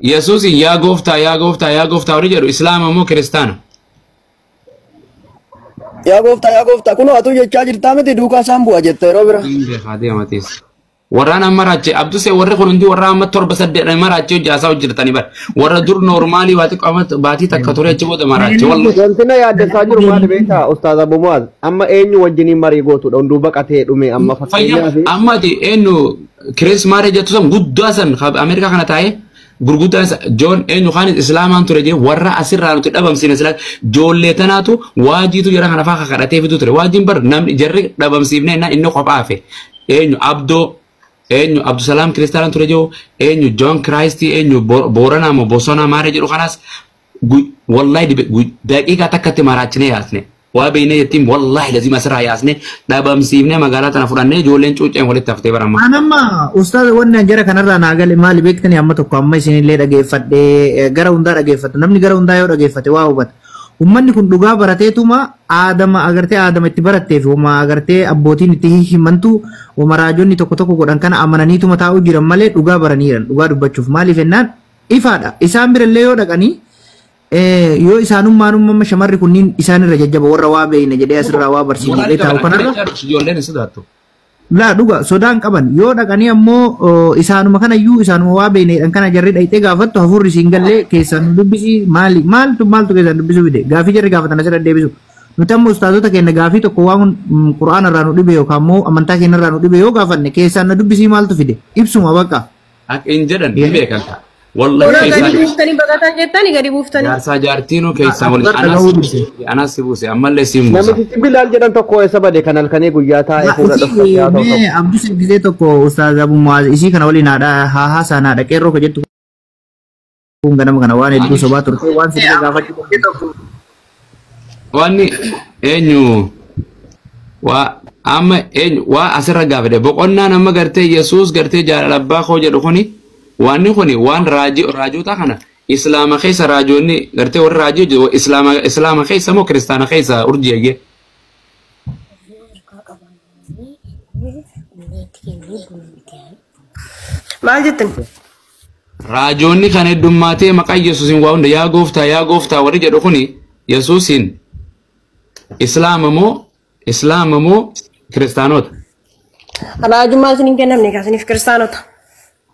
Yesuusin yaa gooftaa, yaa gooftaa, yaa gooftaa warri jedhu Islaama moo Kiristaana? Yaa gooftaa, yaa gooftaa, kunoo atuu jechaa jirtaa miti, duukaa isaan bu'a jette yeroo bira. Hin beekaa deematis. Warraan amma raache Abdusee, warri kun hundi warra amma torba saddeet maraachee hojjaasaa hojjetanii bara. Warra dur noormaalii baatii qoma baatii takka ture achi booda maraache wallahi. Wanti na yaaddessaa jiru maali beektaa, Ustaaz Abu Muaz? Amma eenyu wajjiniin marii gootudha? Hunduu baqatee dhume amma Fayyaa fakkeenyaaf. amma ati eenyu Kirees maaree jettu san guddaa san Ameerikaa kana taa'ee gurguddaa isa Joon eenyu kaanis Islaamaan ture jee, warra asirraa nuti dhabamsiine sila joollee tanaatu waajiitu jara kana faa kadhatee fidu ture. Waajiin bar namni jarri dhabamsiifne innaan inni kophaa hafe. Eenyu Abdoo, eenyu Abdusalaam Kiristaanaan ture jiru, eenyu Joon Kiraayistii, eenyu Booranaa moo Bosonaa maaree jedhu kanaas wallahi daqiiqaa takkatti maraachinee yaasne. Waa beeknee jettiin wallahi lazima asirraa yaasne dhabamsiifnee magaalaa tana fudhannee ijoolleen cuucceen walitti haftee barama. An amma ustaaz, wanni an jara kanarraa naa gale maali beektanii? Amma tokko amma isinillee dhageeffadhee, gara hundaa dhageeffatu, namni gara hundaa yoo dhageeffate waa hubata. Uummanni kun dhugaa barateetuma aadama agartee aadama itti barattee fi homa agartee abbootiin itti himantu, homa raajonni tokko tokko godhan kana amananiituma taa'uu jiran malee dhugaa baraniiran. Dhugaa dubbachuuf, maaliif jennaan, ifaadha. Isaan birallee yoo dhaqanii yoo isaanummaan uumama shamarri kunniin isaanirra jajjaba, warra waa beeyna jedhee asirraa waa barsiifne jedhee taa'u kanarra. Ijoolleen hin sodaattu. Laa, dhuga sodaan qaban. Yoo dhaqanii ammoo isaanuma kanayyuu, isaanuma waa beeyneedhaan kana jarri dhayxee gaafattu, hafuurri siin gallee keessaan nu dubbisi, maali, maaltu maaltu keessaan dubbisuu fide? Gaafii jarri gaafatan asirra deebisu. Nuti amma ustaazota keenya gaafii tokko waan qura'aana irraa nu dhibe yookaan immoo amantaa keenya irraa nu dhibe yoo gaafanne, keessaan na dubbisii maaltu fide? Ibsuma bakka. Akka hin jedhan ni beekan. Wallahi Gadi keessaa buuftanii baqatan jettanii gadi buuftanii. Jaarsaa jaartiinuu keessaa waliin Dhaga'uu anaas dubbise. Anaas si buuse, ammallee si buusa. Namtichi Bilaal jedhan tokko eessa bade, kan halkanii guyyaa taa'ee fuula dhokfatee haa ta'u Mee tokko? Abdus gisee tokko ustaaz Abu Muaz isii kana waliin haadha haa haasaan, haadha qeerroo ka jettu kun ganama kana waan hedduu sobaa turte, waan sirrii gaafachuu. Wanni eenyu waa amma eenyu waa asirra gaafate, boqonnaan amma gartee Yesuus gartee jaalala abbaa koo jedhu kuni, wanni kuni waan raajii raajota kana Islaama keessa raajonni gartee warri raajii hojjetu Islaama keessa moo Kiristaana keessa, urjii eegee? Maal jettan? Raajonni kan heddummaatee maqaa Yesuusin waa hunda yaa gooftaa, yaa gooftaa warri jedhu kuni Yesuusin Islaama moo Kiristaanota? Raajummaa isin hin kennamne kaasiniif kiristaanota.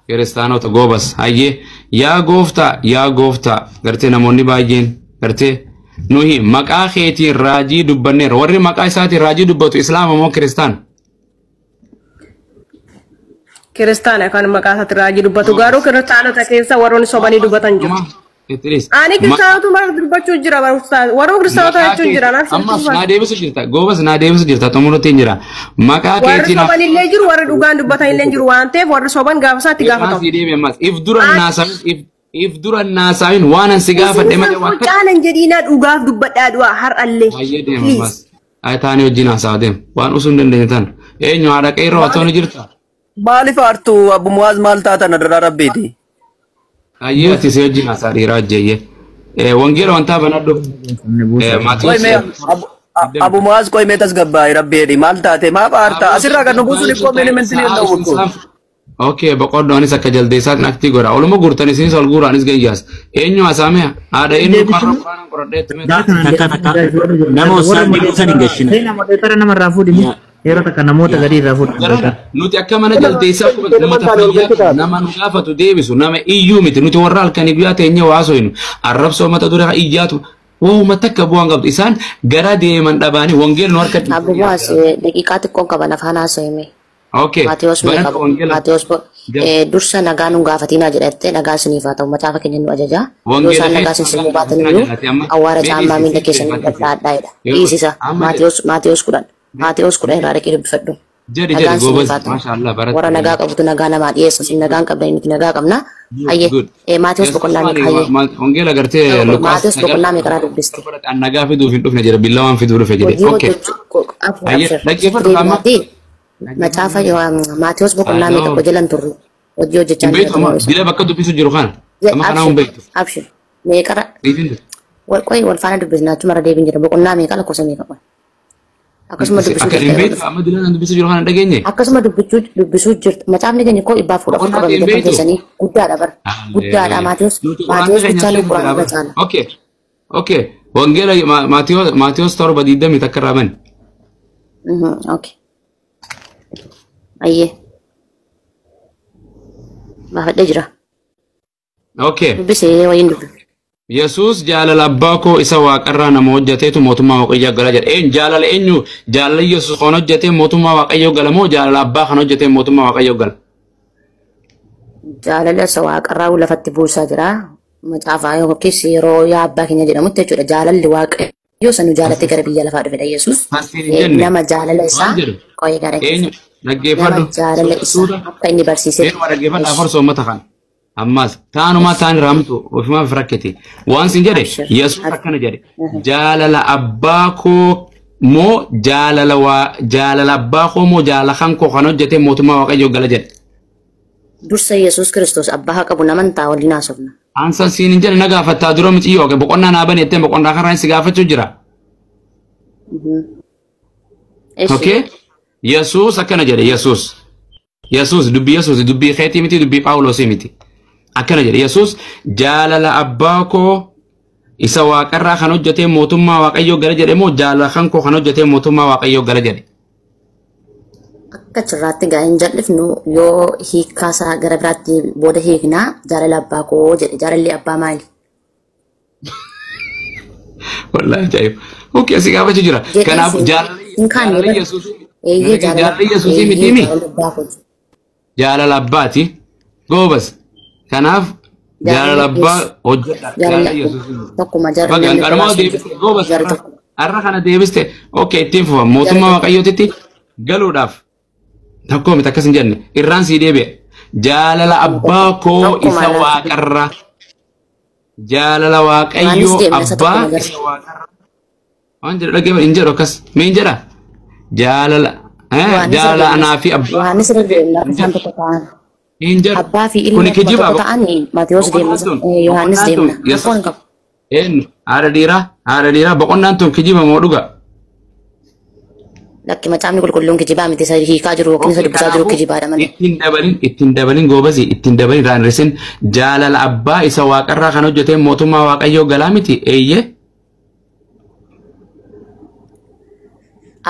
Kiristaanota, goobas. Hayyee, yaa gooftaa, yaa gooftaa gartee namoonni baay'een gartee nuyi maqaa keetiin raajii dubbanneerra, warri maqaa isaatiin raajii dubbatu Islaama moo Kiristaana? Kiristaana kan maqaa isaatti raajii dubbatu, garuu kiristaanota keessa warroonni sobanii dubbatan jiru. Itti dhiisi. Ani kiristaanotuma dubbachuu jira barumsa. Warra kiristaanota jechuun jira. Naaf Ammas naa deebisu jirta. Goobas, naa deebisu jirta. Xumurutti hin jira. Maqaa Warri keetiin soban illee jiru, warri dhugaan dubbatan illee jiru waan ta'eef, warri soban gaafa isaatti gaafatamu. Maas deebi ammas. If dura naasawin, if dura naasawin, waan an si gaafadhe malee waan Isin caalan jedhiinaa, dhugaaf dubbadhaa du'a har'allee. Baay'ee deema ammas. Ay, taanii wajjin haasa'a deema. Waan usuu hin dandeenye tan. Eenyu, haadha qeerroo atoo ni jirta? Maaliif aartu, Abbu Muwaaz? Maal taatan, adaraa rabbiiti? Ayyee, ati si wajjin haasa'a dhiiraa hojjeeyye. Wangeela wantaa banadhu. Qoy Maatiyoos. mee, Abu Muwaaz, qoy mee, tasgabbaa'e rabbi jedhi, maal taate, maaf aarta? Asirraa kan nu buusuun ikkoo mee mentili hin ta'u kun. Okay, boqonnoo anis akka jaldeessaatiin aktii godha. Oluma guurtan isinis ol guura, anis gayyaas. Eenyu haasa'ame? Haadha eenyu qarra quraana qoradheetti mee? Takka takka nama osaan buusan hin gashina. Seenaa moderator namarraa fuudhi. Yeroo takka namoota gadi irraa fuudhi. Jarana, nuti akka mana jaldeessaa akkuma uummata fayyaa nama nu gaafatu deebisu, nama iyyuu miti. Nuti warra halkanii guyyaa teenyee waa haasofnu, arrabsoo mata duree iyyaatu waanuma takka bu'aan qabdu, isaan gara deeman dhabaanii wangeela nu harka Abbu Muwaas, daqiiqaa xiqqoon qaban afaan haasa'ime. Okay. Maatiyos mee Banadhu qabu. wangeela. Maatiyos dursa nagaa nu gaafatinaa jedhatte, nagaa isiniif haa ta'u, macaafa keenya nu ajaja. Yoo Wangeela isaan nagaa keessa isin simuu baatan nagaa iyyuu jedhati amma. awwaara Mee caammaa dhiisi, miila dhiisi, keessanii dhiisi. dhadhaadhaa jedha. Yeroo Dhiisisa. amma Maatiyos 10, Maatiyos 10 irraa dhaqee dubbifadhu. Jedhi Nagaan jedhi isiniif goobas, haa ta'u. maasha Allah Warra baratti. nagaa qabutu nagaa namaa dhiyeessa. Isin nagaa hin qabdan, nuti nagaa qabna. Hayyee Good. Maatiyos Yesuus boqonnaa meeqa, maali hayyee. wangeela gartee Luqaas Maatiyos boqonnaa meeqarraa dubbiste? an nagaa fiduuf hin dhufne jedhe, billaa waan fiduu dhufe jedhe. Hojii Okay. hojjechuu Hayyee, abshir. dhaggeeffadhu amma. Deebi'aatii macaafa Maatiyos boqonnaa meeqa Adoo. jalan turre hojii hojjechaa Hin beektu amma bila bakka dubbisu jiru kana. Amma kanaa hin beektu. Abshir, meeqarra Dhiisin jiru. wal qoy, wal faana dubbisna, achumarra deebiin jira. Boqonnaa meeqa, lakkoofsa meeqa qoy? Akkasuma dubbisuu Akka jirta hin yeroo beektu dhufu. amma dilaan dubbisuu jiru kana dhageenye. Akkasuma dubbisuu jirta. Macaafni keenya koo 114 Boqonnaa qaba hin biyya beektu. keessanii guddaadha bara. Guddaadha Maatiyus. Nuti quraanni Maatiyus keenya bichaa nu sirrii quraana jira irra bara. caala. Okay. Okay. Wangeela Maatiyos 7:21 irraa bani. Okay. Ayyee. Baafadhee jira. Okay. Dubbisee wayiin dubbi. Yesuus jaalala abbaa koo isa waaqarraa nama hojjeteetu mootummaa waaqayyoo gala jedha. Eenyu jaalala eenyu jaalala Yesuus kan hojjetee mootummaa waaqayyoo gala moo jaalala abbaa kan hojjetee mootummaa waaqayyoo gala? Jaalala isa waaqarraa lafatti buusaa jira. Macaafa yookiis yeroo yaa abbaa keenya jedhamutti jechuudha. Jaalalli waaqayyoo isa nu jaalate gara biyya lafaa dhufedha Yesuus. Kan hin jenne. Nama jaalala isaa Waan jedhu. qo'ee gara Eenyu keessa. dhaggeeffadhu. Nama jaalala isaa Suuta. akka inni barsiisetti. Eenyu dhaggeeffadhu afur soommata kan. Ammas taanumaa taan raamtu ofumaaf rakkate. Waan sin jedhe Abshir. Yesuus akkana jedhe. Jaalala abbaa koo moo jaalala waa jaalala abbaa koo moo jaalala kan koo kan hojjetee mootummaa waaqayyoo gala jedhe. Dursa Yesuus Kiristoos abbaa haa qabu naman taa waliin haasofna. Ansan siin hin jedhe na gaafattaa dura miti yoo boqonnaa naa bane jettee boqonnaa kanarraan si gaafachuu jira. Eshi. Okay? Yesuus akkana jedhe Yesuus. Yesuus dubbii Yesuus dubbii keetii miti dubbii Phaawulosii miti. Akkana jedhe Yesuus jaalala abbaa koo isa waaqarraa kan hojjetee mootummaa waaqayyoo gala jedhe moo jaalala kan koo kan hojjetee mootummaa waaqayyoo gala jedhe. Akka achirraatti gaa hin jal'ifnu yoo hiikkaa isaa gara biraatti booda hiiknaa jaalala abbaa koo jedhe jaalalli abbaa maali? Wallaahi ajaa'iba. Okay si gaafachuu jira. Jedhee Kanaaf siin jaalalli hin kaanne jaalala bara. Yesuus Eeyyee jaalala jaalalli Yesuusii miti eeyyee mi? jaalala abbaa koo. Jaalala abbaati. Goobas. Kanaaf jaalala Jaalala abbaa Yesuus hojjedha. jaalala Jaalala Yesuusii miti. tokkuma jarri Baga namni qarumaa kophaa sun deebiste goobas jarri tokko har'a kana deebiste okay ittiin fufa jarri mootummaa tokko waaqayyootitti galuudhaaf tokkoo miti akkas hin jenne irraan sii deebi'e jaalala abbaa koo tokkuma isa laata waaqarraa jaalala Yohaannis waaqayyoo deemna isa abbaa tokkuma isa jarri waaqarraa waan jedhu dhaggeeffadhu hin jedhu akkas mee hin jedha jaalala Yohaannis irra jaalala deemna anaa fi abbaa Yohaannis irra deemna hin isaan jedhu tokko ta'an hin jedhu abbaa fi kuni ilmi akkuma kijibaa tokko ta'an Maatiyos deemna boqonnaan tun Yohaannis boqonnaan tun deemna rakkoon Yesuus hin qabu. eenyu haadha dhiiraa boqonnaan tun kijiba moo dhuga? Lakki macaafni qulqulluun kijibaa miti isa hiikaa jiru yookiin isa Okay, dubbisaa jiru kanaafuu kijibaadha malee. ittiin dabalin goobasi ittiin dabalin irraan hir'isin jaalala abbaa isa waaqarraa kan hojjete mootummaa waaqayyoo galaa miti eeyyee.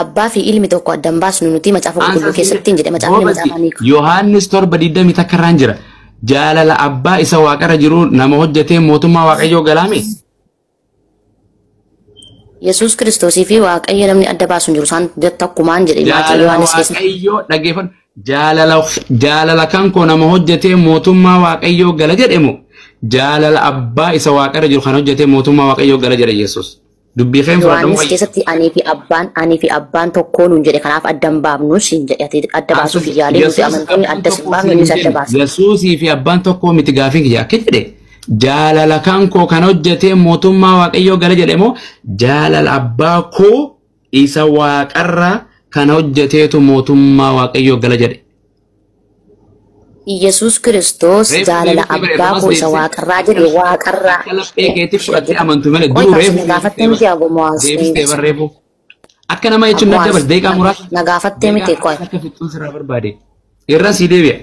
Abbaa fi ilmi tokko addan baasnu nuti macaafa qulqulluu keessatti hin jedhe macaafni Goobasi macaafaa ni hiika. Yohaannis 7:21 irraan jira. Jaalala abbaa isa waaqarra jiru nama hojjete mootummaa waaqayyoo galaa miti. Yesuus Kiristoosii fi Waaqayyo namni adda baasu hin jiru isaan tokkumaan jedhe Maatiyos Jaalala Yohaannis keessatti. waaqayyoo dhaggeeffadhu. Jaalala kan koo nama hojjete mootummaa waaqayyoo gala jedhemu jaalala abbaa isa waaqarra jiru kan hojjete mootummaa waaqayyoo gala jedhe Yesuus. Dubbii keen fudhadhamu Yohaannis keessatti anii fi abbaan tokkoo nuun jedhe kanaaf adda hin baafnu siin jedhe ati adda baasuuf yaalee nuti Yesuus amantoonni abbaan adda sin tokkoo baafnu siin innis hin adda jenne. baasa. Yesuusii fi abbaan tokkoo miti gaafiin kiyya akka jedhe jaalala kan koo kan hojjete mootummaa waaqayyoo gala jedhe moo jaalala abbaa koo isa waaqarra kan hojjeteetu mootummaa waaqayyoo gala jedhe. Yesuus Kiristoos Reefu jaalala deebistee bare abbaa ammas koo isa deebistee waaqarraa jedhe waaqarraa. akka laphee keetiif fudhattee amantu malee Qoy duruu kaasuu reefu na gaafattee miti Abu Mu'aaz. deebistee barreefu. Akka nama jechuun Abu nadda Mu'aaz bas deeqaa muraasa na gaafattee miti deeqaa qoy. akka fixuun sirraa barbaade. Irra sii deebi'a.